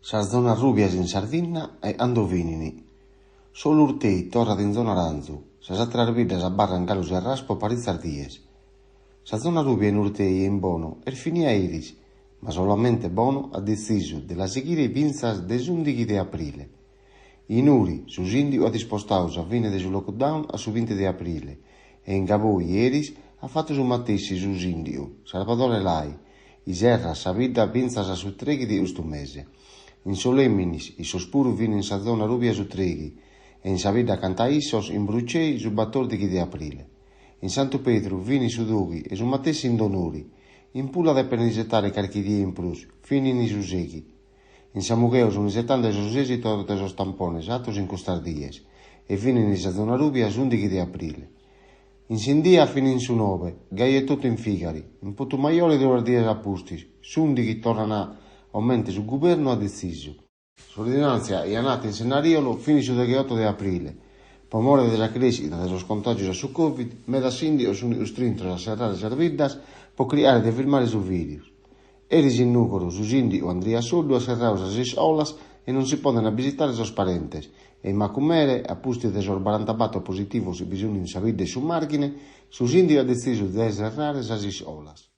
Sas zonas rubias in Sardigna e cando finint. Solu Urtei torrat in zona arantzu, sas àteras biddas abarrant galu serradas pro paritzas dies. Sa zona rubia in Urtei e in Bono est finida eris, ma solamente Bono at detzisu de la sighire fintzas de s'ùndighi de aprile. In Uri su sìndigu at ispostadu sa fine de su lockdown a su binti de aprile e in Gavoi eris at fatu su matessi su sìndigu, Sarvadore Lai, chi serrat sa bidda fintzas a su trèighi de custu mese. In Solèminis issos puru finint sa zona rubia su trèighi e in sa bidda acanta a issos, in Brucei, su batòrdighi de aprile. In Santu Pedru finit su dòighi e su matessi in Donori. In Pula depent isetare carchi die in prus, finint su sèighi. In Samugheo sunt isetende sos èsitos de sos tampones atos in custas dies e finint sa zona rubia s'ùndighi de aprile. In Sindia finint su noe, gai etotu in Figari, in Putumajore duas dies a pustis, s'ùndighi torrant comente su guvernu at detzisu. S'ordinàntzia chi ant atu in Sennariolo finit su degheoto de aprile. Pro more de sa crèschida de sos contàgios a su Covid, medas sìndigos sunt custrintos a serrare sas biddas pro chircare de firmare su virus. Eris in Nùgoro su sìndigu Andria Soddu at serradu sas iscolas e non si podent abisitare sos parentes e in Macumere, a pustis de sos barantabator positivos chi bi sunt in sa bidda 'e su Màrghine, su sìndigu at detzisu de serrare sas iscolas.